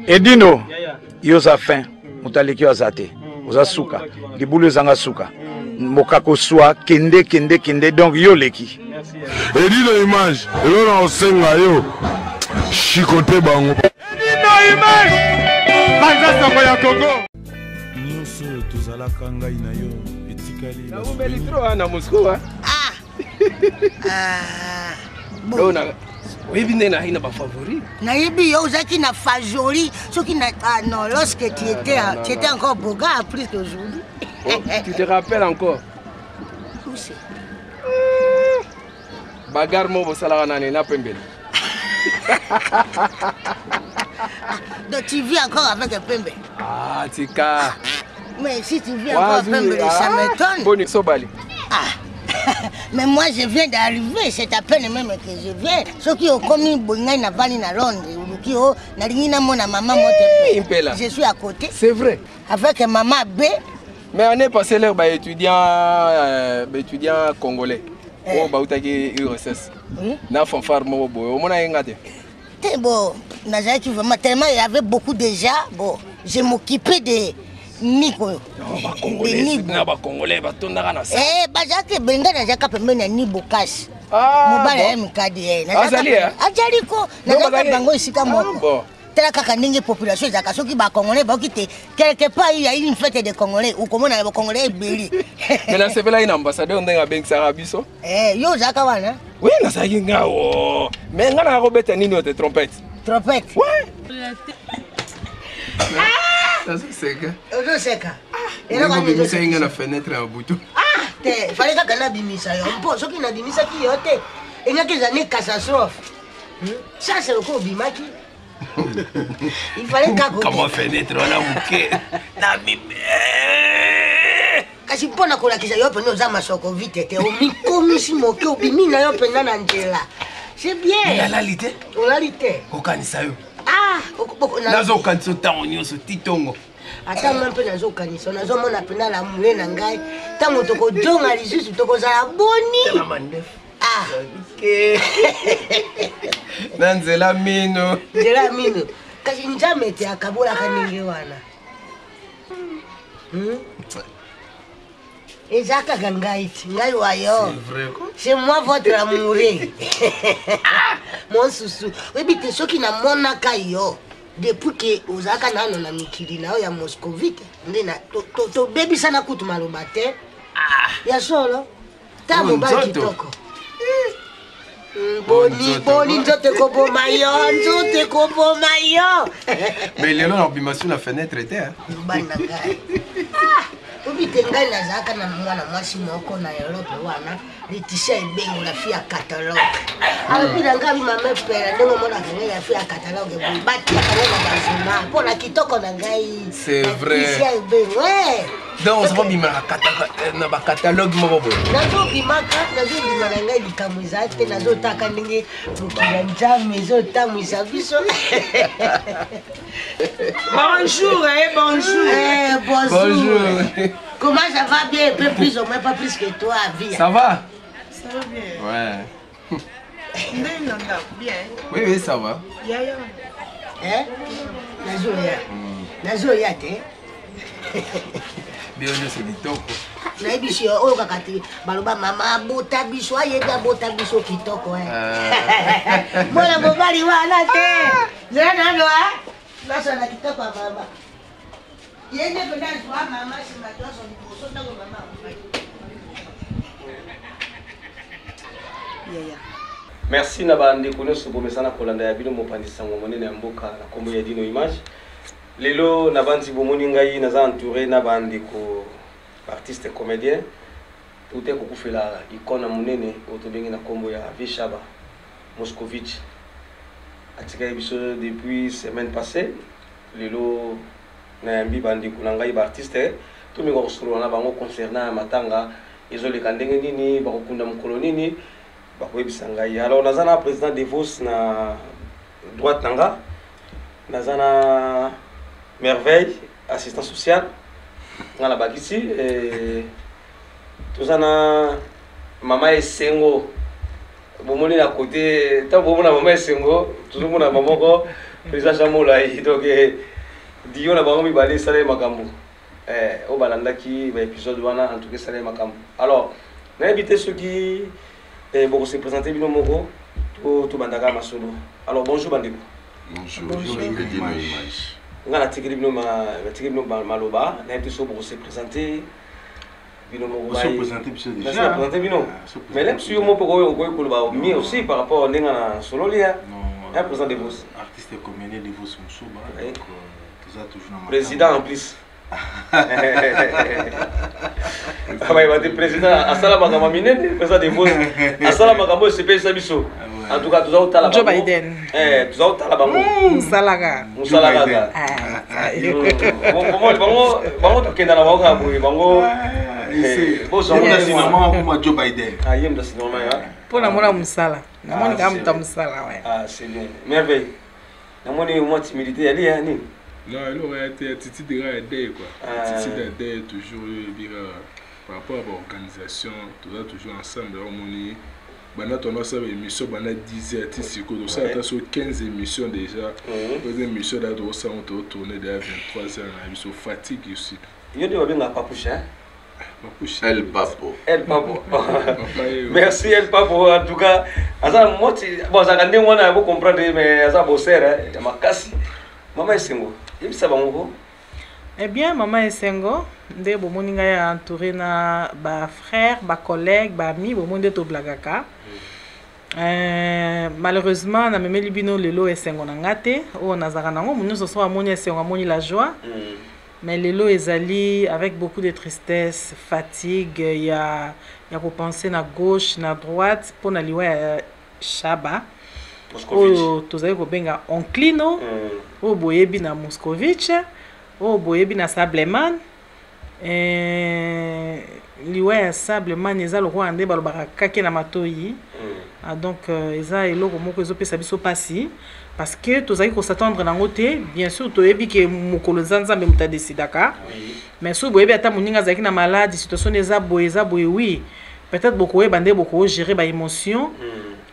Edino, yo oza fin, moto aleki yo aza te, oza suka, libulu ezanga suka, mokako swa kende kende kende, donc yo oleki. Edino image, eloko na kosenga yo, chicote bango. Edino image, panza sango ya Congo. Nyonso oyo tozalaka ngai na yo etikali. Naumeli trop na Moscou. Ah. Ah. Bon. oyebi nde nayi na bafavori nayebi yo ozalaki na favori soki na ah non lorsque tu étais ah, tu étais encore beau gars plus qu'aujourd'hui oh, tu te rappelles encore où c'est bagarre moko bosalaka nani na pembele donc tu vis encore avec un pembe ah tika mais si tu vis encore avec pembe ça ah, m'étonne boni sobali ah mais moi je viens d'arriver c'est à peine même que je viens soki okomi boye ngai navandi na londres oluki o nalingi namona mama mote je suis à côté c'est vrai avec mama b mais année passée l'air baétudiant euh, baétudiant congolais eh. oyo bautaki urss na fanfare moko boye omona ye nga te te bon nazalaki vraiment tellement il y avait beaucoup déjà bon je m'occupais de niko na bacongolais batondaka na eh, bazalaki ebele ngai nazalaka pembeni ya nibo kasi ah, mobali ya mikadi eh, azali ko nazalaka bango esika ah, moko tala kaka ndenge population ezalaka soki bacongolais baoki te quelque part il y a une fête de congolais okomona na bacongolais ebele mais nasepelaki na ambassadeur ndenge abengisaka biso eh, yo ozalaka wana oui nazalaki nga o mais nga naka kobeta nini oyo te trompette trompette ouais nazoseka ozoseka obimisaki nga na fenêtre ya butu ah, te fale kaka nabimisa yo mpo soki nabimisaki yo te engaki ezali catastrophe hmm? chance lokola obimaki il fallait kaka kama fenêtre wana moke na kasi mpo na kolakisa yo mpenza oza masoko vite te omikomisi moke obimi na yo mpenza na nzela c'est bien nalali te olali te kokanisa yo ah, nazokanisa ntango nyonso ti ntongo ata nga mpe nazokanisa nazomona mpenza lamule na ngai ntango tokozonga lisusu tokozala boni ah. na nzela mino nzela mino kasi nzambe te akabolaka ndenge wana hmm? eza kaka ngai ti ngai wayo c'est moi votre amoureux mon susu oyebi te soki namonaka yo depuis ke ozalaka nano na mikili na yo ya moscovite nde tobebisana kutu maloba te ah. ya solo ta mobali kitoko eh. Boni boni nzoto ekoboma yo nzoto ekoboma yo mais lelo nakobima su na fenêtre te mobali na ngai ah, obi te ngai nazalaka na mwana mwasi moko na europe wana leticia ebengo la fille ya catalogue alobi na ngai mama epela ndenge omonaka ngai la fille ya catalogue boye batiaka ngai na bajournal mpo na kitoko na ngai c'est vrai leticia ebengo eh. donc oza kobima na bacatalogue moko boye nazobimaka nazobima na ngai likambo eza te nazotaka ndenge mokili ya nzambe ezotambwisa biso bonjour eh, bonjour eh, bonjour, bonjour. comment ça va bien un peu plus au moins pas plus que toi vie ça va ça va bien ouais ndenge na ndako bien oui oui ça va yaya eh nazoya nazoya te bino nyonso kitoko nayebisi yo oyo kaka te baloba mama abota biso ayebi abota biso kitoko eh. ah. mwana mobali wana te zela nano nasala kitoko ya mama ye nde mpenza azwa mama nsima nyonso liboso ntango mama akufaki yaya merci na bandeko nyonso bomesana kolanda ya bino mopanzi sango monene ya mboka na nkombo ya dino image lelo nabanzi bomoni ngai naza entouré na bandeko artiste comédien touti kokufela icone monene oyo tobengi na nkombo ya vishaba moscovitch atikaki biso depuis semaine passée Lelo nayambi ba ndeko na ngai ba artistes tomeka kosolola na bango concernant ya matanga ezoleka ndenge nini, bakokunda mokolo nini, bakoyebisa ngai. Alors naza na président Devos na droite na nga, naza na Merveille assistant social nga na bakisi eh, toza na mama Esengo bomoni na kote ntango bomona mama esengo tozomona mama moko Président Jean Molai donc dio na bango mibale esalaki makambo. Oyo balandaki ba épisode wana, en tout cas esalaki makambo. Alors nayebi te soki bokose présenter bino moko to tobandaka masolo. Alors bonjour bandeko. Bonjour. Bonjour. Edino Image. Nga natikeli bino natikeli bino maloba, nayebi te soki bokose présenter bino moko. Oso présenter biso déjà. Présenter bino. Mais même si yo moko okoki koloba mieux aussi par rapport ndenge na sololi ya un président de vos artiste comédien de vos Musuba. Donc toza toujours na président en plus. Bayeba te, président asala makambo minene, président de vos asala makambo esepelisa biso. En tout cas toza kotala. Joe Biden. Toza kotala bango. Mosala. Mosala kaka bango bango, tokenda na bango kaka boye bango. Bozwango Joe Biden. Ye mutu asinoma. Mpo namona mosala, namoni kaka moto ya mosala. Ah, c'est bien, merveille. Namoni mwa timidité yali ya nini? Non, eloko ya te, attitude kaka ya deuil quoi. Attitude ya deuil toujours oyo kaka par rapport à baorganisation, toza toujours ensemble. Omoni banda tondo asala baémission banda 10 heures ti sikoyo, tosala ata so 15 émission déjà. Oza émission da tokosala, totourne déjà 23 heures na biso, fatigue aussi. Yo nde babengaka Papouche, hein? El Papo. El Papo. Merci El Papo. En tout cas, aza moti bon, azalaka ndenge wana, bo comprendre, mais aza bosseur ya makasi. Mama Esengo, yebisa bango ko. Eh bien, mama Esengo nde bomoni ngai entouré na bafrère, bacollègue, baami. Bomoni nde toblagaka. Malheureusement namemeli bino lelo esengo na nga te oyo nazalaka nango. Mo nyonso so amoni esengo, amoni la joie, mais lelo ezali avec beaucoup de tristesse, fatigue ya kopenser na gauche na droite mpo na liwa ya Shaba oyo tozali kobenga Onclino, oyo boyebi na Moscovitch, oyo boyebi na Sableman. Liwa ya Sableman eza lokola nde balobaka kake na matoi. Ah, donc eza eloko moko ezopesa biso mpasi parce que tozalaki kos'attendre nango te. Bien sûr toyebi ke mokolo eza Nzambe moto adesidaka, mais soki boyebi ata moninga azalaki na malade, situation eza boye, eza boye, oui, peut-être bokoyeba nde bokogérer baémotion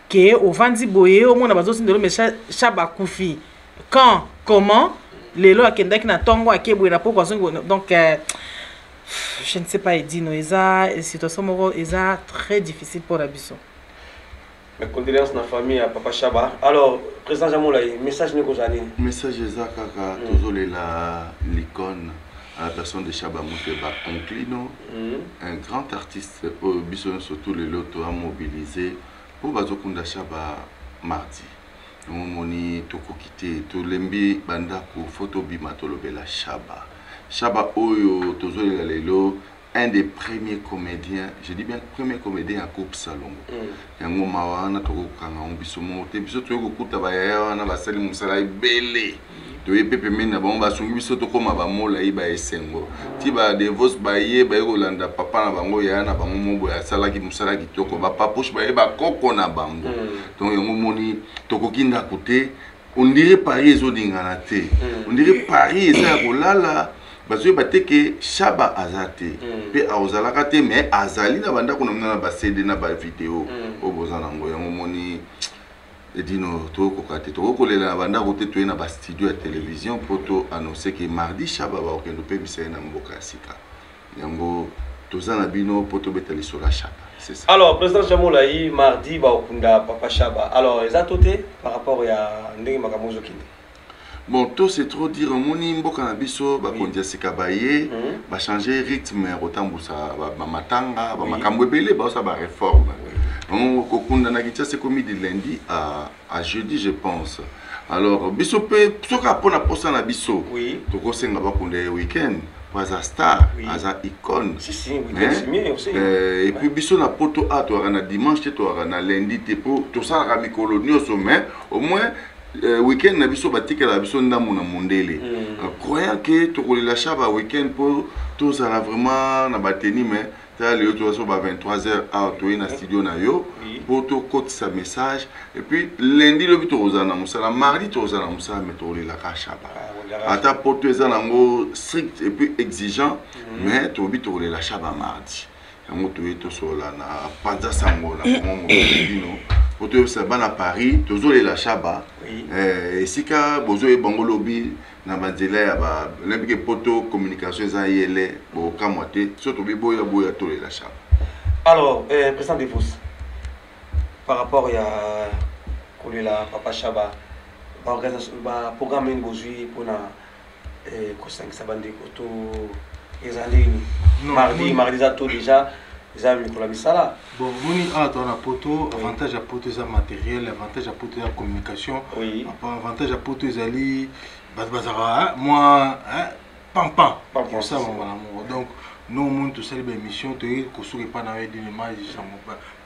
ke ovandi boye, omona bazotindelo, mais Shaba akufi quand, comment, lelo akendaki na ntongo, ake boye na poko, azongi boye. Donc je ne sais pas, Edino, eza situation moko eza très difficile mpona biso. Mes condoléances na famille ya papa Shaba. Alors président Jamolai, message nini kozala nini? Message eza kaka tozolela l'icône à la personne de Shaba Muteba Onclino, un grand artiste oyo biso nyonso tout lelo toamobilize mpo bazokunda Shaba mardi. Yango omoni tokoki te, tolembi bandako, fo tobima tolobela Shaba. Shaba oyo tozolela lelo, un des premiers comédiens, je dis bien premier comédien ya groupe Salongo. Yango mawa wana tokokanga yango biso moko te. Biso toyei kokuta bayaya wana basali mosala ebele, toye mpe pembeni na bango, basungi biso tokóma bamolai ba esengo ti badevos baye, baye kolanda papa na bango, yaya na bango mo boye asalaki mosala kitoko, bapapouche baye, bakoko na bango. Donc yango moni tokoki ndako te, on dirait Paris ezolingana te, on dirait Paris eza ya kolala. Bazoyeba te ke Shaba aza te mpe akozalaka te, mais azali na bandako na bino na baCD na bavideo oyo boza nango. Yango moni Edino tokokoka te, tokokolela na bandako te, toye na bastudio ya télévision mpo to annonce ke mardi Shaba bakokende opemisa ye na mboka ya sika. Yango toza na bino mpo tobeta lisolo ya Shaba, c'est ça. Alors président Jamolai, mardi bakokunda papa Shaba. Alors eza to te par rapport ya ndenge makambo ozokende? Bon, to c'est trop dire. Omoni mboka na biso, bakonzi ya sika baye, bachange rythme ya kotambusa bamatanga, bamakambo ebele, baosala baréforme. Donc kokunda na Kinshasa ekomi du lundi à jeudi, je pense. Alors biso mpe soki mpona posa na biso, tokosenga bakunda ye week-end po aza star, aza icône. Si, si, week-end, c'est mieux aussi. Et puis biso na poto a toyaka na dimanche te, toyaka na lundi te, mpo tosalaka mikolo nyonso, mais au moins week-end na biso batikelaka biso ndambo na mondele. Croyant ke tokolela Shaba week-end mpo tozala vraiment na bateni, mais tala lelo toza so ba 23 heures awa, toye na studio na yo mpo tokotisa message. Et puis lundi lobi tokozala na mosala, mardi tokozala na mosala, mais tokolelaka Shaba. Ata poto eza nango strict et puis exigeant, mais toyebi tokolela Shaba mardi. Yango toye tosolola na panza sango na kongo mokili bino. Po toyebisa bana Paris, tozolela Shaba. Eh, esika bozoyeba bango lobi na banzela ya ba nayebi ke poto communication eza yele bokamwa te so tobi boya boya tolela Shaba. Alors, euh, président Devos, par rapport ya kolela papa Shaba, ba organisation ba programme nini bozwi mpona eh, kosangisa bandeko to eza ndenge nini? Mardi, mardi eza to déjà eza mikolo ya misala. Bon, omoni awa toza na poto, avantage ya poto eza matériel, avantage ya poto eza communication, avantage ya poto ezali bato bazalaka mwa pampan kosala mbala moko. Donc nous omoni tosali baémission, toyei kosuka epai na yo edinema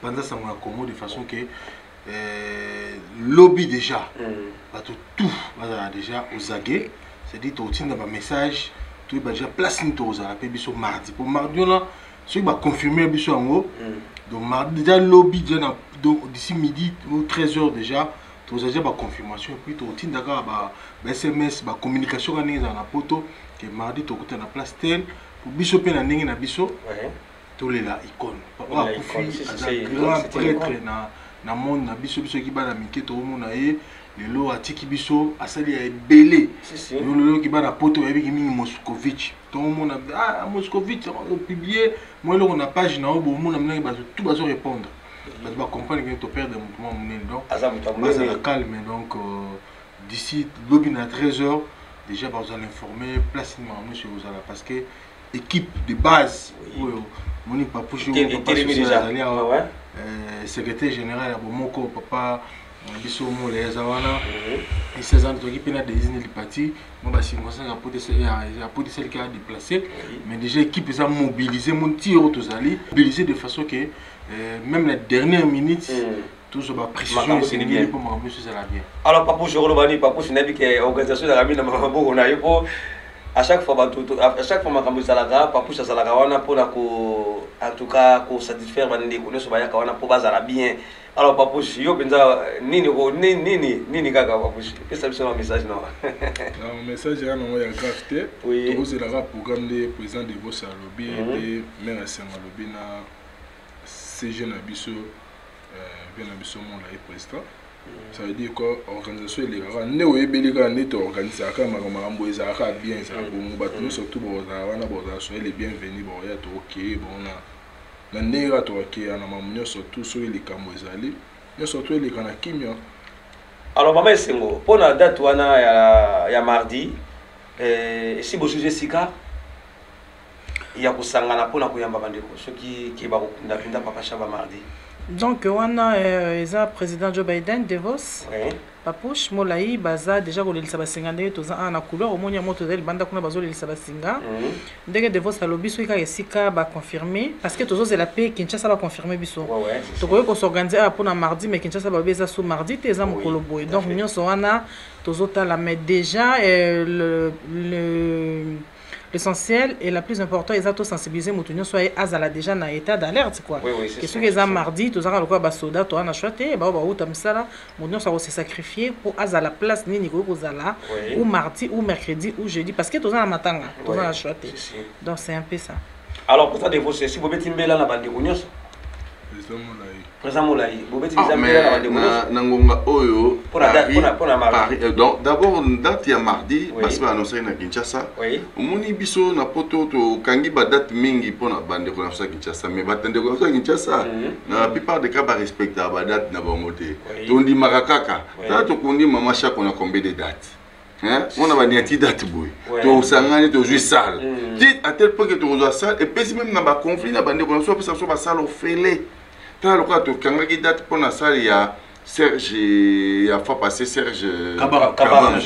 panza sango ya Congo de façon que lobi déjà bato tout bazala déjà ozage, c'est-à-dire tokotinda bamessage, toyeba déjà place nini tokozala mpe biso mardi, po mardi wana soki baconfirme biso yango. Donc mardi déjà, lobi déjà na, donc d'ici midi ou 13 heures déjà tozala déjà baconfirmation, et puis tokotinda kaka ba SMS, bacommunication kaka ndenge ezala na poto, ke mardi tokuta na place tel, po biso mpe na ndenge na biso tolela icône. Papa akufi, aza grand prêtre na monde na biso. Biso eki bana mike tokomona ye lelo atiki biso, asali ya ebele. Lelo oki bana poto bayebiki mingi Moscovitch, tokomona ah, Moscovitch opublie mwa eloko na page na yo, bomona mingi bato tout bazo répondre, bato bacomprendre ke toperdre motu mwa monene. Donc bazala calme. Donc d'ici lobi na 13 heures déjà bazala informé place nini makambo nyonso ekozala, parce que équipe de base oyo moni Papouche azali awa, secrétaire général ya bomoko, papa biso mola eza wana, esi eza toki mpe na Desine Lipati mo bacirconstance ya poto esaliki ya déplacé, mais déjà équipe eza mobilisé, mo nti oyo tozali mobilisé de façon que même la dernière minute tozwa baprécision esengeli mpo makambo nyonso ezala bien. Alors Papouche, okoloba nini? Papouche, nayebi ke organisation ezalaka mingi na maboko na yo, mpo à chaque fois bato, à chaque fois makambo ezalaka, Papouche azalaka wana mpona ko en tout cas kosatisfaire bandeko nyonso bayaka wana mpo bazala bien. Alors Papouche, yo mpenza nini nini nini kaka? Papouche, pesa biso na message na Message ya nango ya grave te. Tokozelaka programme nde président Devos alobi, mpe maire Asengo alobi na CG na biso, mpe na biso mola ye président. Ça veut dire que organisation elekaka nde oyebeli kaka nde toorganisaka makambo ezalaka bien, ezala bongo, bato nyonso tu bakozala wana, bakozala soye les bienvenus, bakoya, tokokeye bongo na ndenge kaka tokokeya na makambo nyonso tu. Soki likambo ezali nyonso tu eleka na kimia. Alors mama Esengo, mpona date wana ya mardi, esi bosuzi esika ya kosangana mpona koyamba bandeko soki ke bakokunda mpenza papa Shaba mardi? Donc wana eza président Joe Biden, Devos, Papouche Molai baza déjà kolelisa basinga ndenge toza awa na couloir. Omoni yango, toza libanda kuna, bazolelisa basinga ndenge Devos alobi. Soki kaka esika baconfirme, parce que tozozela mpe Kinshasa baconfirme biso, tokoki kosorganize awa mpona mardi, mais Kinshasa balobi eza so mardi te, eza mokolo boye. Donc nyonso wana tozotala, mais déjà le l'essentiel et la plus important eza tosensibiliser moto nyonso aye azala déjà na état d'alerte quoi, ke soki eza mardi, tozalaka lokola basoda, toza na choix te, bao bauta mosala, moto nyonso akose sacrifier mpo azala place nini ekoki kozala, ou mardi ou mercredi ou jeudi, parce que toza na matanga, toza na choix te. Donc c'est un peu ça. Alors président Devos, esi bobeti mbela na bandeko nyonso? Président Molai, bobeti eza mbela na bandeko nyonso? Na ngonga oyo, donc d'abord date ya mardi basi baannonsaki na Kinshasa. Omoni biso na poto tokangi badate mingi mpona bandeko na biso ya Kinshasa, mais bandeko na biso ya Kinshasa na la plupart des cas barespectaka badate na bango te. Tondimaka kaka tala, tokundi mama Shako na combien de date mpona baniati date boye, tosangani, tozwi salle ti à tel point que tokozwa salle epesi même na baconflit na bandeko na biso, bapesa biso basale ofele. Tala lokola tokangaki date mpona salle ya Serge ya fois passé, Serge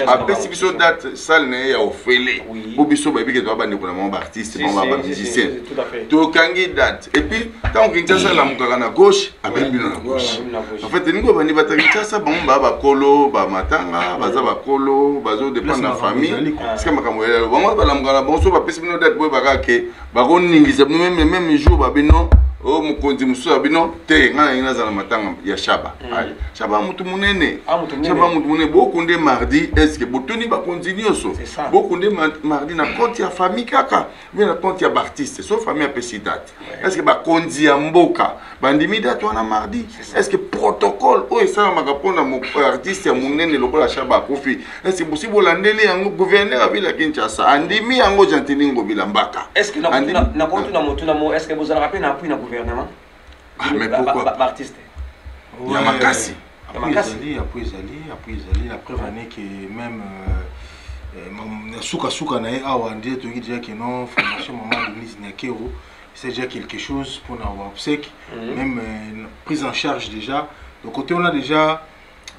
apesi biso date, salle na ye ya ofele, mpo biso bayebi ke toza bandeko na bango baartiste, bango bamusicien, tokangi date. Et puis ntango Kinshasa alamukaka na gauche, abemi bino na gauche. En fait elingi obandi bato ya Kinshasa, bango baa bakolo bamatanga, baza bakolo, bazodépendre na famille sika makambo ya bango balamukaka na bango. So bapesi bino date boye, bakaka ke bakoningisa bino même jour babino o mokonzi mosusu ya bino te. Ngai nalingi nazala matanga ya Shaba. Ale Shaba motu monene, Shaba motu monene. Bokunde mardi, est ce que botuni bakonzi nyonso? Bokunde mardi na compte ya famille kaka bien na compte ya baartiste? So famille apesi date, est ce que bakonzi ya mboka Bandimi date wana mardi. Est ce que protocole oyo esalamaka mpona artiste ya monene lokola Shaba akufi, est ce que bosi bolandeli yango? Gouverneur ya ville ya Kinshasa andimi yango, Gentiny Ngobila Mbaka. Est ce que nakotuna motuna mo, est ce que bozalaka mpe na appui na gouvernement? Ah, mais pourquoi? Baartiste. Ya makasi. Ya makasi. Ezali appui, ezali appui, ezali la preuve année que même na sukasuka na ye awa nde toyoki déjà que non, formation mama Denise Nyakero, c'est déjà quelque chose pour na obsèque, même prise en charge déjà. Donc côté on a déjà,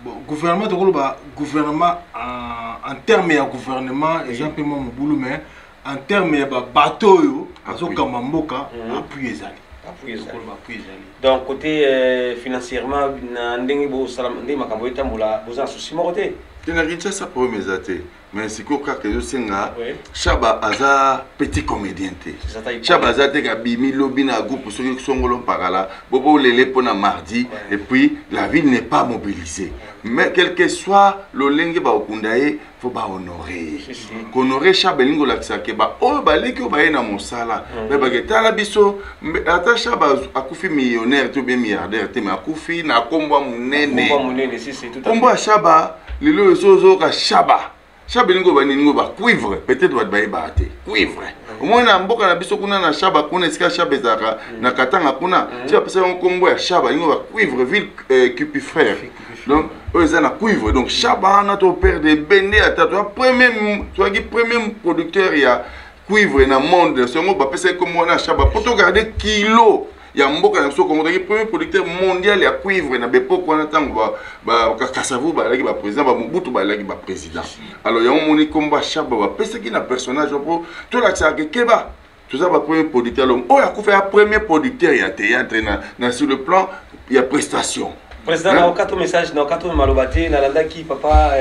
bon, gouvernement, tokoloba gouvernement en terme ya gouvernement eza mpe mwa mobulu, mais en terme ya babato oyo azokamba mboka, appui ezali. Appui ezali. Tokoloba appui ezali. Donc côté financièrement, na ndenge bosala, ndenge makambo etambola, boza na souci moko te? Te, na Kinshasa problème eza te, mais sikoyo kaka ezosenga, Shaba aza petit comédien te. Shaba aza te kabimi lobi na groupe soki songolo mpakala bobo olele mpona mardi et puis la ville n'est pas mobilisée. Mais quel que soit lolenge bakokunda ye, faut bahonorer ye. Kohonorer Shaba elingi kolakisa ke baoyo baleki oyo baye na mosala me baketala biso. Ata Shaba akufi millionnaire te ou bien milliardaire te, mais akufi na kombo ya monene. Kombo ya monene, si, si, tout à Kombo ya Shaba lelo oyo so ozoyoka Shaba, Shaba elingi oyo baningi oyo bacuivre, peut-être bato bayebaka te cuivre. Omoni na mboka na biso kuna na Shaba, kuna esika Shaba ezalaka na Katanga kuna, ti bapesa yango nkombo ya Shaba, elingi oyo bacuivre, ville cuprifère, donc oyo eza na cuivre. Donc Shaba wana toperdre ebende ata toza premier, tozalaki premier producteur ya cuivre na monde. Songo bapesaki nkombo wana ya Shaba mpo togarder kilo ya mboka na biso Kongo. Tozalaki premier producteur mondial ya cuivre na bepoke wana, ntango Kasavubu bazalaki baprésident, bamobutu bazalaki baprésident. Alors yango moni nkombo ya Shaba bapesaki na personnage mpo tolakisaka keba toza bapremier producteur. Lomo oyo akufa ya premier producteur ya théâtre na sur le plan ya prestation. Président, na okato message, na okato maloba te. Nalandaki papa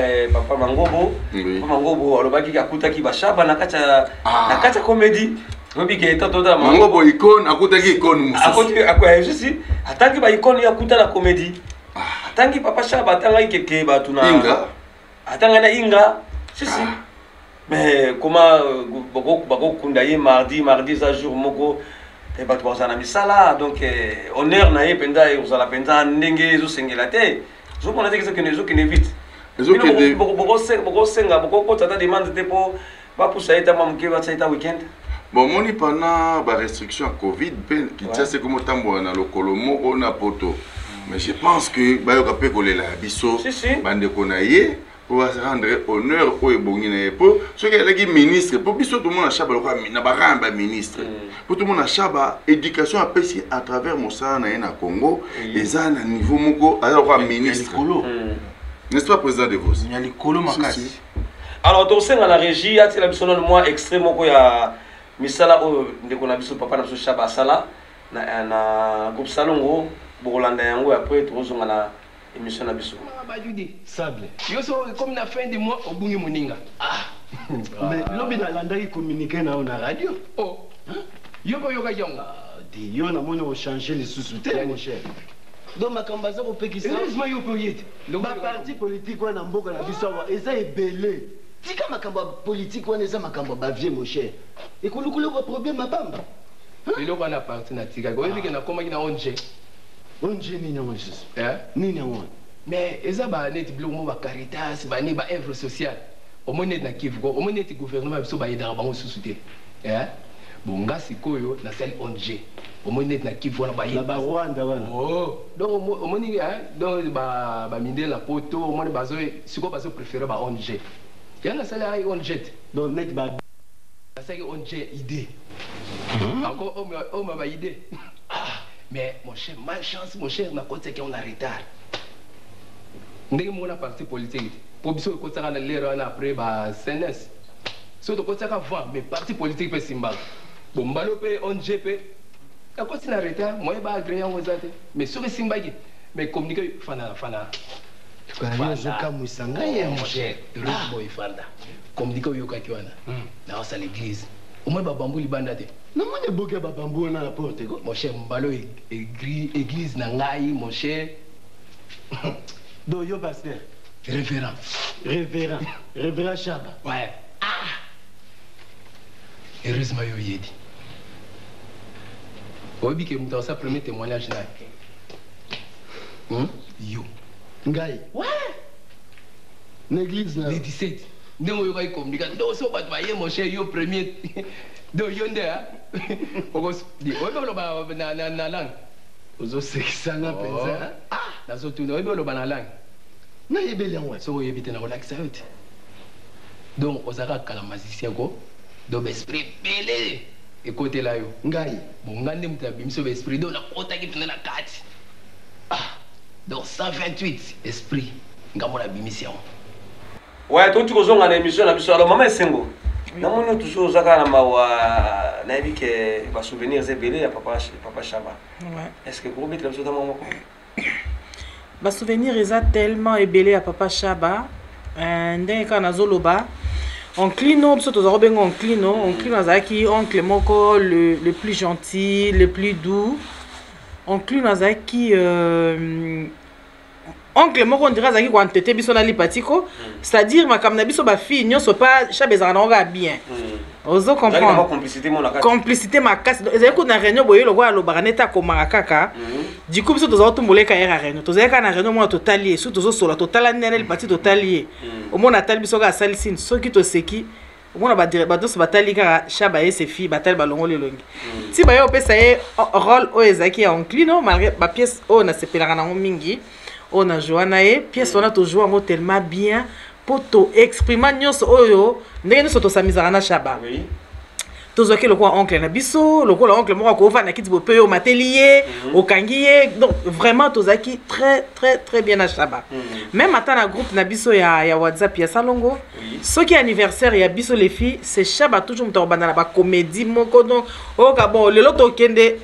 Mangobo. Papa Mangobo alobaki akutaki bashaba na kati ya comédie. Oyebi ke totala Mangobo icône, akutaki icône mosusu. Akoti si atangi ba icône ye akuta na comédie. Atangi papa Shaba, atangaki keke bato na Inga. Atanga na Inga, si si. Mais comment bakokunda ye mardi? Mardi eza jour moko bato bakozala na misala, donc honneur na ye mpenza ekozala mpenza ndenge ezosengela te. Ozomona te ezokende vite. Bokosenga, bokokota ata demande te mpo bapusa ye tamba moke, batia ye ta weekend? Bon, omoni pendant barestriction ya Covid mpe Kinshasa ekomi otambola na lokolo moko na poto, mais je pense que bayoka mpe kolela ya biso bandeko na ye mpo barendre honneur oyo ebongi na ye. Mpo soki azalaki ministre, mpo biso tomona Shaba lokola na barang ya baministre, mpo tomona Shaba éducation apesi à travers mosala na ye na Congo eza na niveau moko aza lokola ministre, n'est-ce pas, président de vos? Ya likolo makasi. Alors tokosenga na régie atiela biso nano mwa extrait moko ya misala oyo ndeko na biso, papa na biso Shaba asala na groupe Salongo. Bokolanda yango, après tokozonga na émission na biso. Bajudi. Sable. Yo so comme na fin du mois obungi moninga. Ah, mais lobi nalandaki communiqué na yo na radio. Oh, yo mpe oyokaki yango? Te, yo namoni ochange lisusu te, mon cher. Donc makambo aza kopekisa. Heureusement yo mpe oye te. Baparti politique wana, mboka na biso awa eza ebele. Tika makambo ya politike wana, eza makambo ya bavie, mon cher. Ekulukulu baproblème abamba. Eloko wana parti natikaki, oyebi ke nakomaki na ONG. ONG nini yango lisusu? Nini yango wana? Mais eza baneti biloko mo bacaritas, bani baœuvre sociale. Omoni neti na Kivu, omoni neti gouvernement ya biso bayedaka bango susu te. Bon, nga sikoyo nasali ONG. Omoni neti na Kivu wana na Barwanda wana. Oh, donc omoni, donc bamindele na poto, omoni bazo sikoyo bazopréféré ba ONG. Yango nasali ai ONG te. Donc neti ba Nasalaki ONG idée encore, oyo ba idée. Ah, mais mon cher, malchance, mon cher, nakotisaki yango na retard ndenge moko na parti politique te, po biso ekotisaka na lere wana après ba CNS. So tokotisaka vent, mais parti politique mpe esimbaka. Bon, mbalo mpe ONG mpe nakoti na retard, moyen baagréer yango eza te. Mais soki esimbaki, mais communiqué fanda fanda. Ozokamwisa ngai ye, mon cher. Boy, fanda communiqué oyokaki wana, naosala église, omoi babambu libanda te. Namoni eboki ya babambu wana na porte ko. Mon cher, mbalo église na ngai, mon cher. Donc yo pasteur? Révérend. Révérend, révérend Shaba. Ouais. Ah, heureusement yo oyedi. Oyebi ke moto akosala premier témoignage na ye. Yo. Ngai. Ouais. Na église na. Le 17. Ndenge oyokaki communication. Donc so bato baye mon cher yo premier. Donc yo nde hein. Oyebi oloba na na na langue. Ozosekisa nga mpenza. Ah, nazotuna oyebi oloba na langue. Nayebeli yango. Soki oyebi te nakolakisa yo te. Donc ozalaka kala magicien ko. Donc esprit ebele ekotela yo. Ngai. Bon ngai nde moto nabimisi yo baesprit donc nakotaki mpenza na kati. Ah, donc 128 esprit ngambo nabimisi yango. Ouais, touti kozonga na émission na biso. Alors mama Esengo, namoni yo toujours oza kaka na mawa, nayebi ke ba souvenirs eza ebele ya papa papa Shaba. Ouais. Est-ce que okobetela biso ata mwa moko? Ba souvenirs eza tellement ebele ya papa Shaba. Ndenge kaka nazoloba onclino, biso toza kobenga onclino. Onclino azalaki oncle moko le plus gentil, le plus doux. Onclino azalaki oncle moko, on dirait azalaki koantete biso na lipatiko, c'est-à-dire makambo na biso bafille nyonso pa Shaba ezalaka nango kaka bien. Ozo comprendre? Complicité mo na kati. Complicité makasi. Donc, ezalaki kuna réunion boye, lokola alobaka neti akomaka kaka. Du coup biso tozala kotumbola eka yaka réunion, tozalaki kaka na réunion, mona totali ye, soki tozosola totala nene lipati, totali ye, omona atali biso kaka, asali sine, soki toseki, omona bato nyonso batali kaka Shaba ye sefi, batali balongoli elongi ti baye opesa ye rôle oyo ezalaki ya onclino. Malgré bapièce oyo nasepelaka nango mingi oyo na joua na ye, pièce wana tojoua yango tellement bien mpo toexprima nyonso oyo ndenge nyonso tosamisaka na Shaba. Tozwaki lokola oncle na biso, lokola oncle moko akovanda na kiti boye mpe oyo omateli ye, okangi ye. Donc vraiment tozalaki très très très bien na Shaba. Même ata na groupe na biso ya WhatsApp ya Salongo, soki anniversaire ya biso les filles, c'est Shaba toujours moto akobanda na bacomédie moko. Donc oyoka, bon, lelo tokende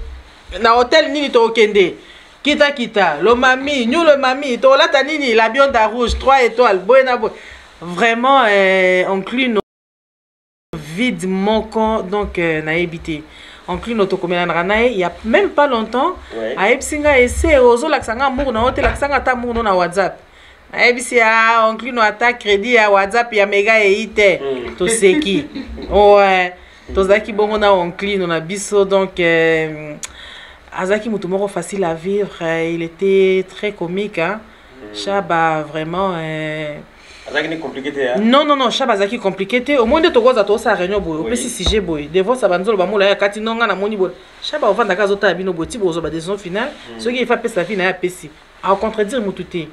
na hotel nini, tokende kitakita lomami, ñu lomami, tolata nini, la bionda rouge 3 étoiles, boye na boye. Vraiment onclino vide moko. Donc nayebi te, onclino tokomelanaka na ye il y a même pas longtemps. Ayebisi ngai ese ozolakisa nga amour na yo te, lakisa nga ata amour no na WhatsApp. Nayebisi ya onclino ata crédit ya WhatsApp ya mega eyi te. Toseki, ouais, tozalaki bongo na onclino na biso. Donc azalaki motu moko facile à vivre, il était très comique, hein? Shaba vraiment Azalaki ni compliqué te, hein? Non, non, non, Shaba azalaki compliqué te. Omoi nde tokoza tosala réunion boye, opesi sujet boye, devosa banzolo bamola ya kati no, nga namoni boye, Shaba ovandaka azotala bino boye ti bozwa badécision finale. Soki efa apesa vie na ye, apesi, akocontredire motu te,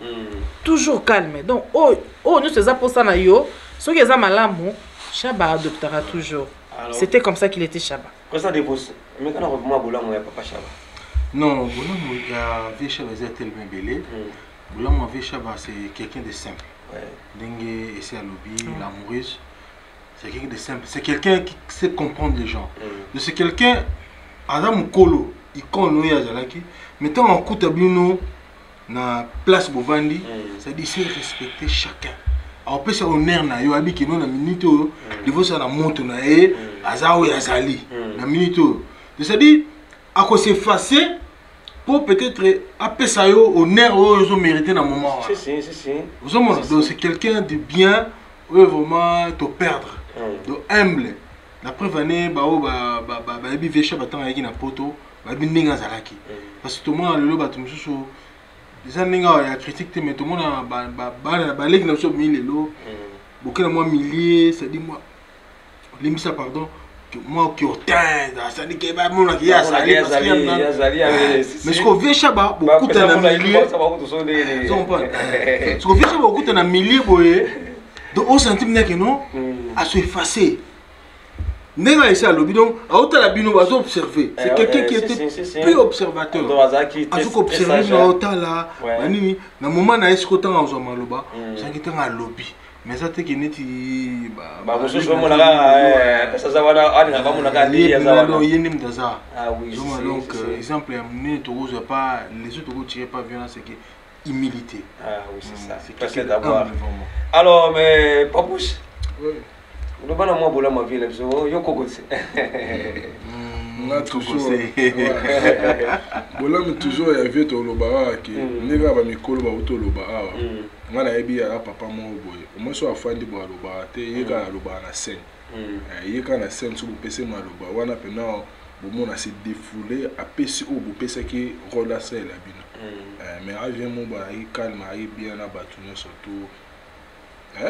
toujours calme. Donc oyo oyo nyonso eza mposa na yo, soki eza malamu, Shaba adoptera toujours. Alors- C'était comme ça qu'il était, Shaba. Président Devos, meka na mwa bolamu ya papa Shaba. Non, bolamu ya vieux Shaba eza tellement ebele. Bolamu ya vieux Shaba, c'est quelqu'un de simple. Ndenge ese alobi, l'amoureuse, c'est quelqu'un de simple, c'est quelqu'un qui sait comprendre les gens. Donc c'est quelqu'un aza mokolo, icône oyo azalaki, mais ntango akuta bino na place bovandi, c'est-à-dire c'est respecter chacun, akopesa honneur na yo, ayebi keno na minute oyo livosa na moto na ye aza oyo azali na minute oyo. C'est-à-dire akoseffacer po peut-être apesa yo honneur oyo ozomérite na moment wana. Si, si, si, si. Ozomona? Si, Donc si. c'est quelqu'un de bien oyo vraiment toperdre. Donc humble, la preuve ane bao bayebi vesha batango ayaki na poto, bayebi ndenge azalaki, parce que tomona lelo bato mosusu eza ndenge awa ya critique te, mais tomona bana baleki na biso bimi lelo bokela mwa milie, c'est-à-dire mwa limbisa, pardon, mwa kiotin, c'est-à-dire ke bamonaki ye azali Ye azali, ye azali, ye si, si. mais siko vieux Shaba bokuta na milie, siko vieux Shaba bokuta na milie boye, donc osentir ndenge non aso effacer ndenge ayesi alobi. Donc aotala bino, bazo observer, c'est quelqu'un qui était plus observateur, azoki observe bino, aotala banini na moment na ye. Siko ntango azwa maloba, ozalaki ntango alobi, mais eza teke neti bamosusu bamonaka apesa aza wana, alingaka bamonaka nde ye aza wana. Ye nde moto aza. Ah oui, si, Zoma, si, donc si, si. exemple ya monene tokozwa pa les autres, tokotire pa violence, c'est que humilité. Ah oui, c'est ça. C'est Parce quelqu'un d'avoir. d'humble, vraiment. Alors, mais Papouche, oloba na mwa bolamu ya vie na biso, yo koko te. Nga toujours, ouais. Bolamu toujours ya vie, tolobaka kaka ke ndenge kaka bamikolo bauti oloba awa. Nga nayebi yaka papa moko boye, omoi so afandi boye alobaka te, ye kaka alobaka na scène. Eh, ye kaka na scène, so bopesi maloba wana mpena. Bomona se défoulé, apesi oyo bopesaki rôle asalela bino. Mais avie mo bazalaki calme, ayaki bien na bato nyonso to.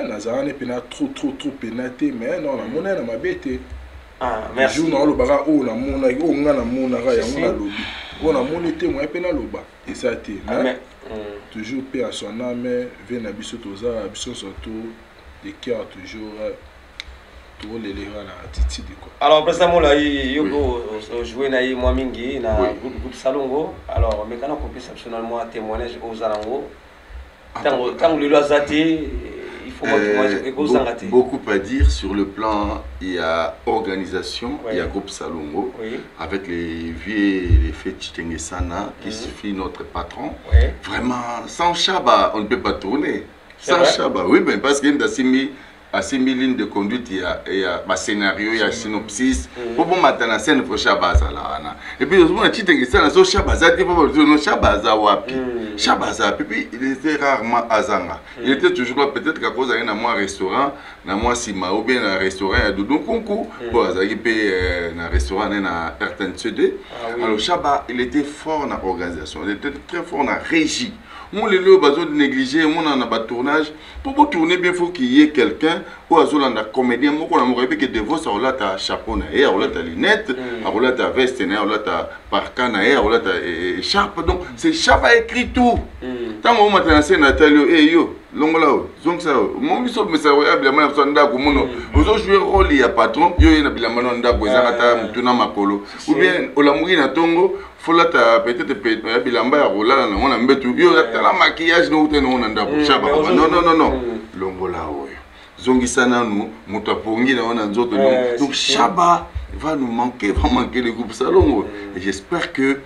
Nazala ne mpena trop trop trop pena te, mais non, namona ye na mabe te. Ah, merci. Jour naolobaka oyo namonaki, oyo nga namonaka Si, yango si. nalobi, oyo namoni te moye mpe naloba eza te. Ah, Mais toujours paix à son âme, vie na biso toza biso surtout de cœur toujours toleleka na attitude quoi. Alors président Mola, yo ojoué na ye mwa mingi na Oui. groupe Salongo. Alors mekana kopesa biso na mwa témoignage oza nango ntango lelo aza te, il faut mwa témoignage ekozanga te. Beaucoup à dire sur le plan, il y a organisation, il y a groupe Salongo, avec les vieux, les fêtes Chitengesana, qui suffit notre patron. Vraiment, sans Chaba, on ne peut pas tourner. C'est Sans vrai. Chaba, oui, mais parce qu'il y a asimbi ligne de conduite, il y a ba scénario, il y a synopsis. Po bon matin na scène, faut Chaba azala wana. Et puis ozomona Chitengesana so Chaba aza te, po no Chaba aza wapi? Chaba aza wapi? Puis il était rarement azanga. Il était toujours là, peut-être qu'à cause na mwa restaurant, na mwa sima ou bien na restaurant ya Doudou Nkunku, po azalaki pe na restaurant ne na RTNC2. Ah oui. Alors Chaba, il était fort na organisation, il était très fort na régie. Mo lelo bazo négliger mona na ba tournage. Pour pour tourner bien, faut qu'il y ait quelqu'un oyo azolanda comédien moko na moko, ayebi ke Devos akolata chapeau na ye, akolata lunette, akolata veste na ye, akolata parka na ye, akolata écharpe. Donc c'est Chaba écrit tout. Ntango omata na scène, atali yo, e yo longola oyo, zongisa oyo. Mo biso mesaka oya bilamba na biso ya ndako, mono ozojouer rôle ya patron, yo ye na bilamba na ndako ezanga ata motu na makolo, ou bien olamuki na ntongo, folata peut-être ya bilamba ya kolala nango na mbetu, yo tala maquillage nouta nango na ndako. Chaba, Mais non, non, non, non, longola oyo, zongisa nanu moto apongi na yo na nzoto. Donc Chaba va nous manquer, va manquer le groupe Salongo. Et j'espère que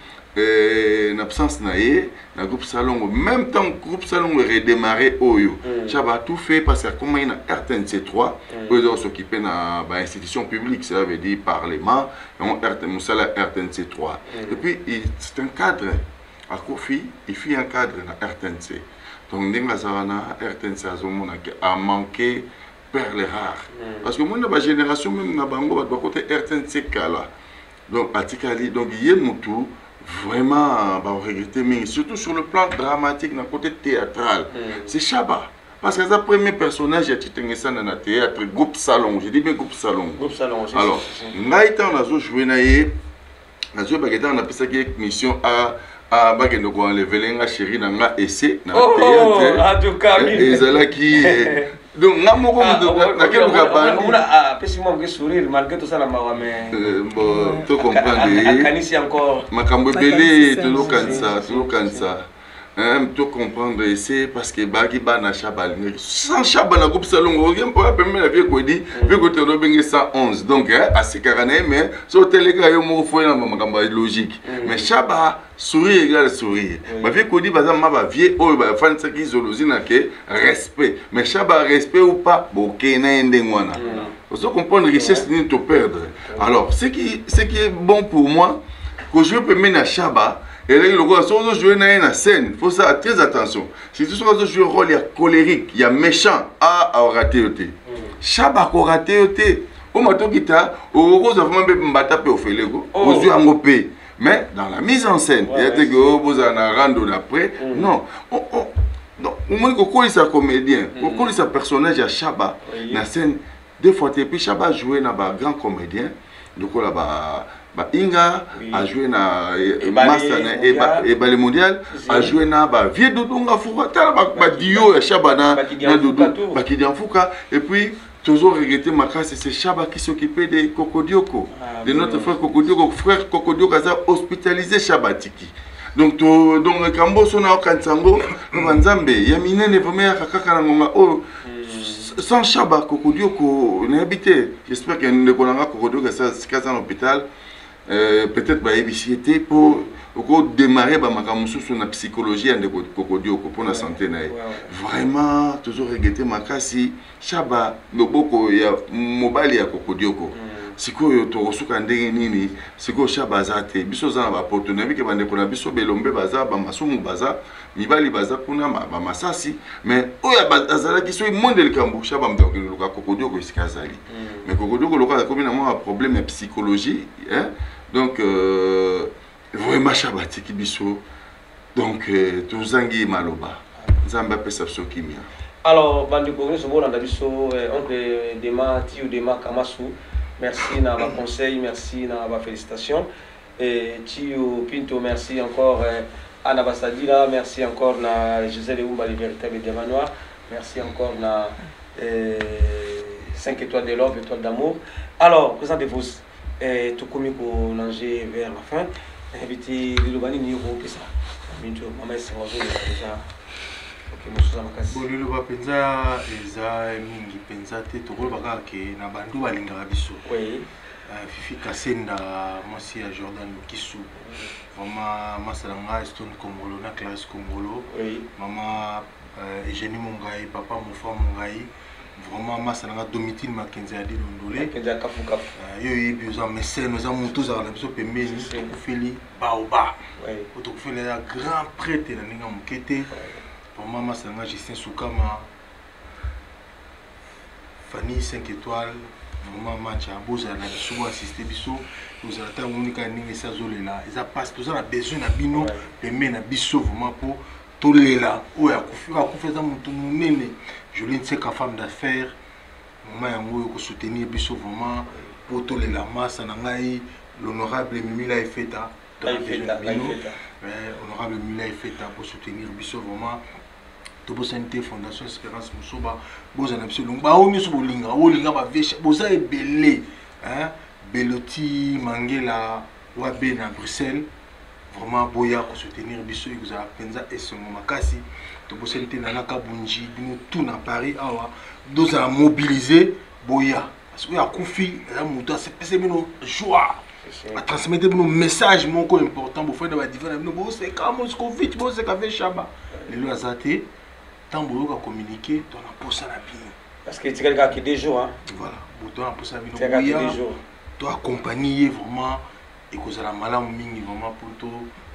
na absence na ye na groupe Salongo, même temps groupe Salongo redémarré oyo, Chaba a tout fait parce que comme il y a RTNC 3, oyo eza s'occuper na bainstitution publique, cela veut dire parlement, yango RT, mosala RTNC 3. Et puis c'est un cadre akufi, il fit un cadre na RTNC. Donc ndenge aza wana, RTNC azomona ke amanqué perle rare, parce que moi na bagénération même na bango, bato bakota RTNC kala, donc atikali. Donc ye mutu vraiment baregretter mingi, surtout sur le plan dramatique, na côté théâtral. C'est Chaba, parce que aza premier personnage ya Chitengesana na théâtre groupe Salon, je dis bien groupe Salon. Groupe Salon, si, Alors si, si. ngai ntango nazojoue na ye, nazoyebaka ntango napesaki ye mission a bakende koenlevele nga chéri na nga ese na Oh, théâtre. en tout cas, Ezalaki donc nga moko Ah, moto nakeluka bandi. Apesi mwa moke sourire malgré tosala mawa, mais Bon, to comprendre ye. Akanisi encore. Makambo ebele tozokanisa, tozokanisa. Hein, to comprendre ese parce que baki bana Chaba alingaki. Sans Chaba na groupe Salongo, oye mpo apembe na vie kodi vie kodi tolobenge 111. Donc asekaka na ye, mais so oteleka yo moko foye na makambo ya logique. Mais Chaba, sourire égale sourire. Bavie kodi baza ma bavie oyo bafandisaki zoologie na ke respect, mais Chaba, respect ou pas, bokei na ye ndenge wana. Ozo comprendre richesse nini to perdre. Alors ce qui est bon pour moi, kojouer pembeni na Chaba eleki lokola soki ozojouer na ye na scène, faut ça très attention, surtout soki azojouer rôle ya colérique, ya méchant, a aorate yo te. Chaba akorate yo te. Oma tokita, okokozwa vraiment mpe mbata mpe ofeleko. Ozwi yango mpe, mais dans la mise en scène eya te ke oyo bozala na rando d'après, non. Donc omoni kokolisa comédien, kokolisa personnage ya Chaba na scène deux fois te. Puis Chaba joué na bagrand comédien lokola ba bainga, ajoué na master na Ebale mondial, ajoué na bavieux Doudou Ngafuka. Tala badio ya Chaba na Doudou Bakidianfuka. Et puis toujours regretté makasi, c'est Chaba qui s'occupait de Kokodioko, de notre frère Kokodioko. Frère Kokodioko aza hospitalisé, Chaba tiki. Donc to donc kambo so na okanisa yango na banzambe ya minene vraiment yaka kaka na ngonga oyo. Sans Chaba, Kokodioko nayebi te. J'espère que ndeko na nga Kokodioko sika aza na hôpital, peut-être bayebisi ye te mpo okodémarre bamakambo mosusu na psychologie ya ndeko Kokodioko mpo na santé na ye. Vraiment toujours regretté makasi Chaba, loboko ya mobali ya Kokodioko. Sikoyo tokosuka ndenge nini? Sikoyo Shaba aza te, biso oza na bapoto, nayebi ke bandeko na biso belombe baza, bamasumu baza, mibali baza kuna, bamasasi, mais oyo azalaki soki monde likambo Shaba moto akokende luka kokodioko esika azali. Mais kokodioko lokola akomi na mwa problème ya psychologie, hein? Donc vraiment Shaba atiki biso, donc tozangi maloba. Nzambe apesa biso kimia. Alors bandeko nyonso bolanda biso, oncle Dema Tio Dema Kamasu, merci na ba conseil, merci na ba félicitation. Et Tio Pinto, merci encore. Anna Basadila, merci encore na Gisèle Oumba, le véritable diamant noir. Merci encore na 5 étoiles de love, étoiles d'amour. Alors, président de vous, tokomi ko nanger vers la fin. Invité liloba nini okopesa minto mama esengo azolela déjà? Ok, mosusu aza makasi. Bon, liloba mpenza eza mingi mpenza te, tokoloba kaka ke na bandu balingaka biso. Fifi Kasenda, mwasi ya Jordan Lukisu, vraiment masala ngai Stone Kongolo na Clarisse Kongolo, mama Eugénie Mongai, papa Mofa Mongai, vraiment masala nga Domitine Makenza ya Dilondole. Makenza ya Kafu Kafu. Yo oyebi oza mécène, oza moto ozalaka na biso pembeni, tokufeli baoba. Po tokufeli ya grand prêtre na ndenge ya moke te. Vraiment masala nga Justin Sukama, Fanny 5 étoiles, vraiment match ya bozala na biso, boassiste biso, tozala ntango omoni kaka ndenge esi azolela, eza mpasi, toza na besoin na bino pembeni na biso vraiment mpo tolela oyo akufi. Oyo akufi aza motu monene. Jolie Nseka, femme d'affaires, mama yango oyo kosoutenir biso vraiment mpo tolela masa na ngai l'honorable Mimila Efeta, bino honorable Mimila Efeta bosoutenir biso vraiment. Tobosani te Fondation Espérance Mosoba, bozala na biso elongo, baoyo nyonso bolingaka, bolinga bavesha, boza ebele, Beloti Mangela Wabe na Bruxelles, vraiment boya kosoutenir biso, ekozala mpenza esengo makasi. Tobosani te Nana Kabunji, bino tout na Paris awa, tozala mobilise, boya, parce que oyo akufi eza moto asepese bino joie, atransmettre bino message moko important. Bofanda badiva na bino, boseka Moscovite, boseka ve Shaba lelo aza te, ntango boyoka communiqué, to na posa na bino. Parce que etikali kaka 2 jours, hein. Voilà, boto na posa na bino, boya to accompagner ye, vraiment ekozala malamu mingi vraiment po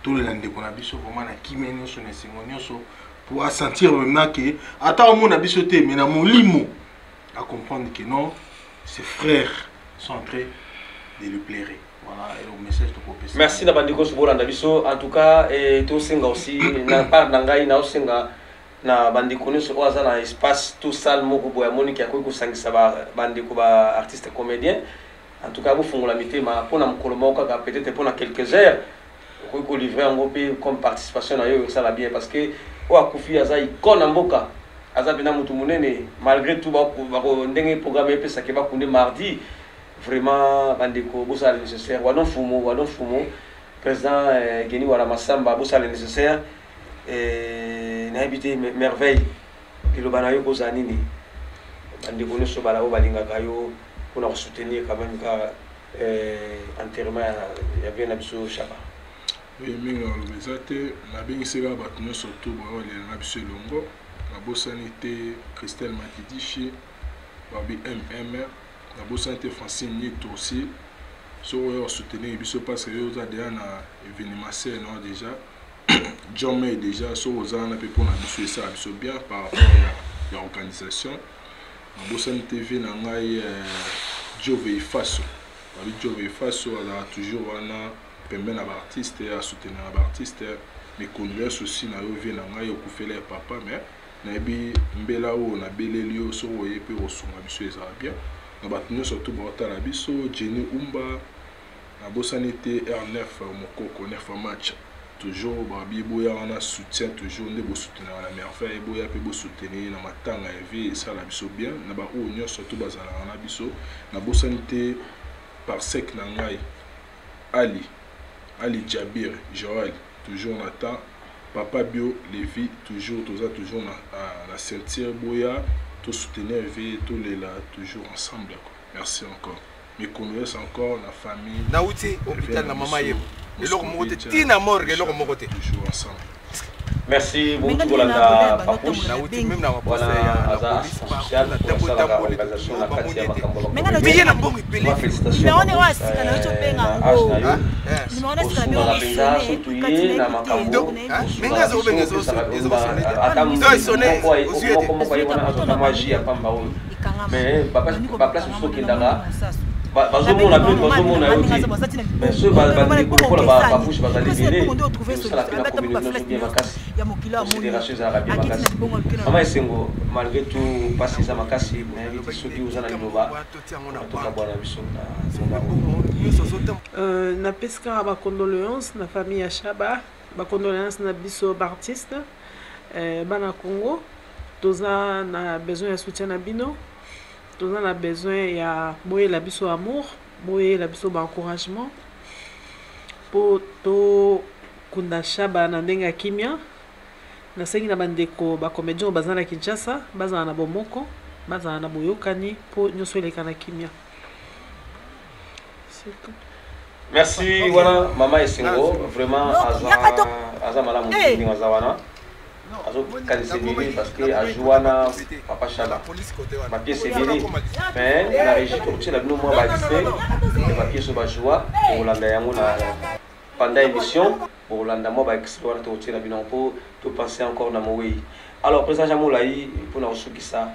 tolela ndeko na biso vraiment na kimia nyonso, na esengo nyonso, po asentir vraiment ke ata omona biso te, mais na molimo à comprendre que non, ses frères sont en train de lui plaire. Voilà, et le message de Kopesa. Merci na bandeko sobolanda biso. En tout cas, et tosenga aussi na part na ngai, na osenga na bandeko nyonso oyo aza na espace to salle moko boye amoniki akoki kosangisa bandeko ba artiste comédien. En tout cas, bofungola mitema mpona mokolo moko kaka, peut-être mpona quelques heures, okoki kolivre yango mpe comme participation na yo, osala bien, parce que oyo akufi aza icône na mboka, aza mpenza motu monene. Malgré tout, ndenge programme epesaki bakunde mardi, vraiment bandeko bosala le nécessaire. Wadon Fumu, Wadon Fumu, président Geni Wala Masamba, bosala le nécessaire. Nayebi te, Merveille, liloba na yo kozala nini? Bandeko nyonso bala oyo balingaka yo mpona kosoutenir quand même ka enterrement ya vie na biso Shaba. Oui, mingi na koloba eza te, nabengisi kaka bato nyonso to baolela na biso elongo. Nabosani te Christelle Makidishi, babi mm, nabosani te Francine Nieto aussi, soki oyo osoutenir biso, parce que yo oza deja na événementiel na déjà John May déjà, soki oza wana mpe mpona biso esala biso bien par rapport ya organisation. Nabosani TV na ngai Jove Ifaso, babi Jove Ifaso azalaka toujours wana pembe na baartiste, asoutenaka baartiste. Mes condoléances aussi na yo vie na ngai okufela ya papa, mais nayebi mbela oyo nabeleli yo, soki oye mpe kosunga biso ezala bien. Na bato nyonso to baotala biso, Jenny Umba, nabosani te R9 Mokoko, 9 match toujours, babi boya wana soutien toujours nde bosoutenaka na Merveille, boya mpe bosoutenir na matanga ya vie, esala biso bien. Na baoyo nyonso to bazalaka na biso, nabosani te parsec na ngai Ali Ali Jabir Joël, toujours na temps, papa Bio Levi, toujours toza toujours na ceinture, boya to soutenir vie, tolela toujours ensemble quoi. Merci encore, mes condoléances encore na famille. Nauti hôpital na mama yemo, eloko moko te, tina morgue, eloko moko te. Toujours ensemble. Merci beaucoup kolanda Papouche. Wana aza assistant social asalaka organisation na kati ya makambo ya bacomédien. Félicitations na âge na yo. Osungaka mpenza surtout ye na makambo ata moko moko ye wana azwaka mwa jus ya pamba oyo. Mais baplace mosusu okendaka bazomona mpe bazomona yo te, mais soki bandeko lokola Bapouche bazali ebele, osala mpe na communauté nyonso bien makasi, considération ezalaka bien makasi. Mama Esengo, malgré tout mpasi eza makasi, nayebi te soki oza na liloba tokabwana biso na moma. Napesi kaka bacondoléance na famille ya Shaba, bacondoléance na biso baartiste, bana Congo. Toza na besoin ya soutien na bino, toza na besoin ya boyela biso amour, boyela biso baencouragement mpo tokunda Shaba na ndenge ya kimia. Nasengi na bandeko bacomédien oyo baza na Kinshasa bazala na bomoko, bazala na boyokani mpo nyonso eleka na kimia. C'est tout. Merci. Wana mama Esengo vraiment aza aza malamu ndenge aza wana, azokanisa ebele parce que azwi wana papa Shaba bapièce ebele, mais na régie tokotiela bino mwa baextrait ya bapièce oyo bazwa, bokolanda yango na pendant émission, bokolanda mwa baextrait wana tokotiela bino mpo topense encore na mowei. Alors président Jean Molai, mpona kosukisa,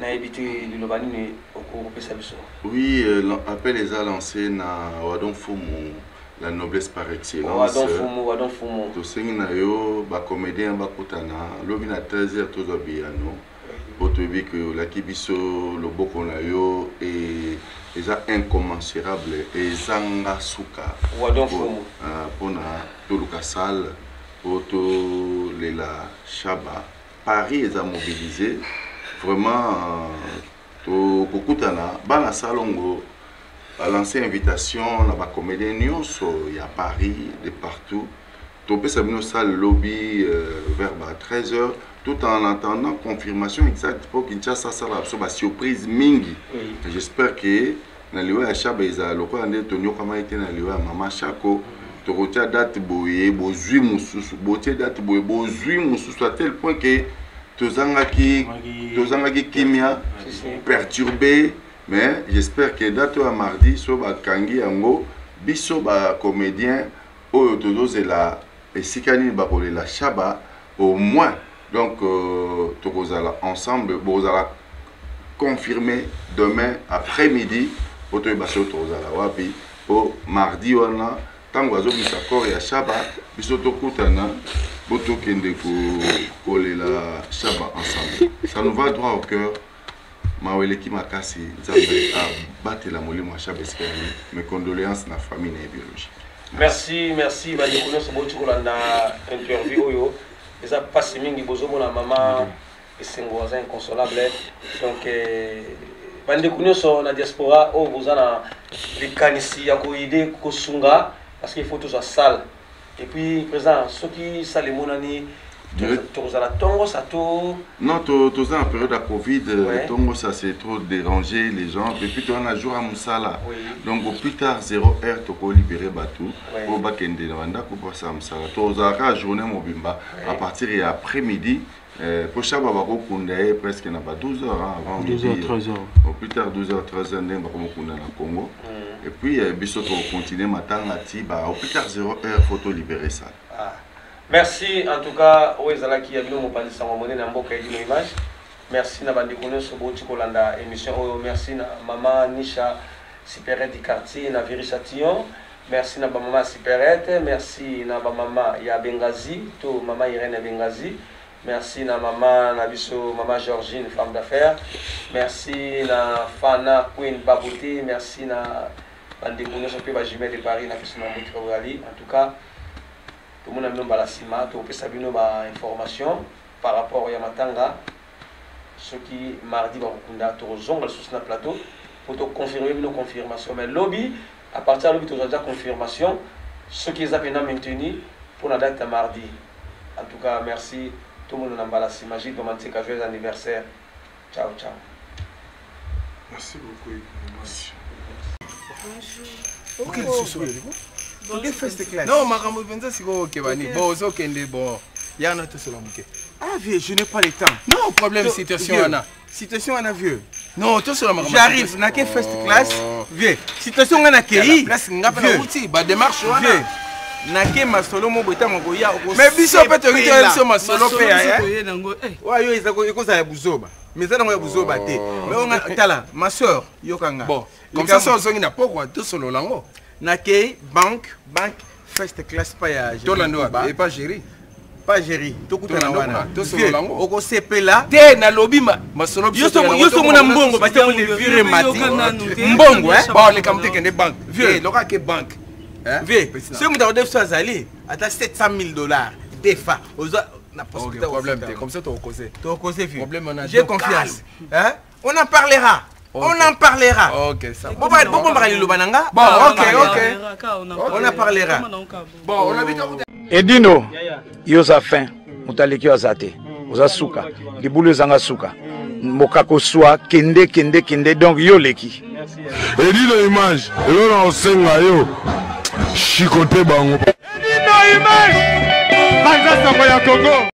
nayebi te liloba nini okopesa biso. Oui, appel eza lancé na Wadon Fumu, la noblesse par excellence. Wadon Fumu, Wadon Fumu. Tosengi na yo bacomédien bakutana lobi na 13 heures, tozwa biyano po toyebi ke olaki biso loboko na yo e eza incommensurable, ezanga suka. Wadon Fumu. Mpona toluka salle po tolela Shaba. Paris eza mobilisé vraiment, tokokutana bana salongo balance invitation na bacomédien nyonso ya Paris, de partout. Topesa bino salle lobi vers ba 13 heures, tout en attendant confirmation exacte mpo Kinshasa asala biso basurprise mingi. J'espère que na liwa ya Shaba ezala lokola nde tonyokamaki te na liwa ya mama Shako. Tokotia date boye, bozwi mosusu, botie date boye, bozwi mosusu, à tel point que tozangaki kimia, perturbé. Mais j'espère que date oyo ya mardi, so bakangi yango, biso bacomédien oyo tozozela esika nini bakolela Shaba au moins, donc tokozala ensemble. Bozala confirmé demain après-midi po toyeba soki tokozala wapi, po mardi wana ntango bazobisa corps ya Shaba, biso tokutana po tokende kolela Shaba ensemble. Ça nous va droit au cœur, mawa eleki makasi. Nzambe abatela molimo ya Shaba esika yango. Mes condoléances na famille na ye biologique. Merci, merci bandeko nyonso bouti kolanda interview oyo. Eza mpasi mingi, bozomona mama Esengo aza inconsolable. Donc bandeko nyonso na diaspora oyo boza na likanisi ya koaider, kosunga, parce que il faut tozwa salle. Et puis président, soki salle emonani, tokozala ntongo sa to? Non, toza na période ya Covid. Ntongo ça c'est trop déranger les gens, et puis toza na jour ya mosala. Donc au plus tard 0 heure tokolibérer bato oyo bakende na bandako mpo basala mosala. Tozala kaka journée mobimba à partir ya après midi, po Shaba bakokunda ye presque na ba 12 heures, hein, avant 12 heures, midi. 13 heures. Au plus tard 12 heures, 13 heures ndenge bakomokunda na Congo. Et puis biso tokocontinue matanga ti ba au plus tard 0 heure, faut tolibérer ça. Ah. Merci en tout cas oyo ezalaki ya bino mopanzi sango monene ya mboka, Edino Image. Merci na bandeko nyonso bouti kolanda émission oyo. Merci na mama Nisha Supérette du quartier na Viry Châtillon, merci na bamama ya Supérette, merci na bamama ya Bengazi to mama Irène ya Bengazi, merci na mama na biso mama Georgine, femme d'affaires, merci na Fana Queen Babouté, merci na bandeko nyonso mpe bajumelle de Paris na biso na mbotika bozali. En tout cas tomona bino mbala nsima, tokopesa bino bainformation par rapport ya matanga. Soki mardi bakokunda, tokozonga lisusu na plateau po toconfirme bino confirmation. Mais lobi, à partir ya lobi, tozwa déjà confirmation soki eza mpena maintenu mpona date ya mardi. En tout cas merci, tomona na mbala nsima. Gilles Bamantika, joyeux anniversaire, ciao ciao. Merci beaucoup. Ok, lisusu oke first class. Non, makambo mpenza sikoyo okebani bon, ozokende bon. Yaka na tosola moke. Ah vieux, je n'ai pas le temps. Non, problème situation wana. Situation wana vieux. Non, tosola makambo. J'arrive, nake first class. Vieux, situation nga nakei. Place nga pe nauti, ba démarche wana. Vieux, nake masolo mo boye ntango okoya. Mais biso mpe toyoki toya biso masolo mpe oyo yo ekozala ya buzoba, mais eza nango ya buzoba te. Mais onga tala, ma soeur, yoka nga. Bon, comme ça so ozongi na pokwa tosolola yango. Nakei banque, banque first class pa ya Tolanda wapi? Epa Géri. Pa Géri, tokutana wana, tosolola yango. Okosepela te, nalobi masolo. Yo somona mbongo batiango levure mati mbongo. Bon, likambo te, kende banque. Vieux, loka ke banque. Vieux, soki moto akodefi so azali ata 700 000 dollars defa ozwa na. Problème te, comme ça tokose. Tokose vieux, j'ai confiance, hein? On en parlera. Okay. On en parlera. Ok, ça. Bon, bon, bon, liloba na nga. Bon, ok, ok. On en parlera. Bon, on a vu. Edino, yo oza fin, moto aleki yo aza te, oza suka, libulu ezanga suka, mokako swa, kende kende kende, donc yo oleki. Edino Image, eloko na kosenga yo, shikote bango. Edino Image, panza sango ya Congo.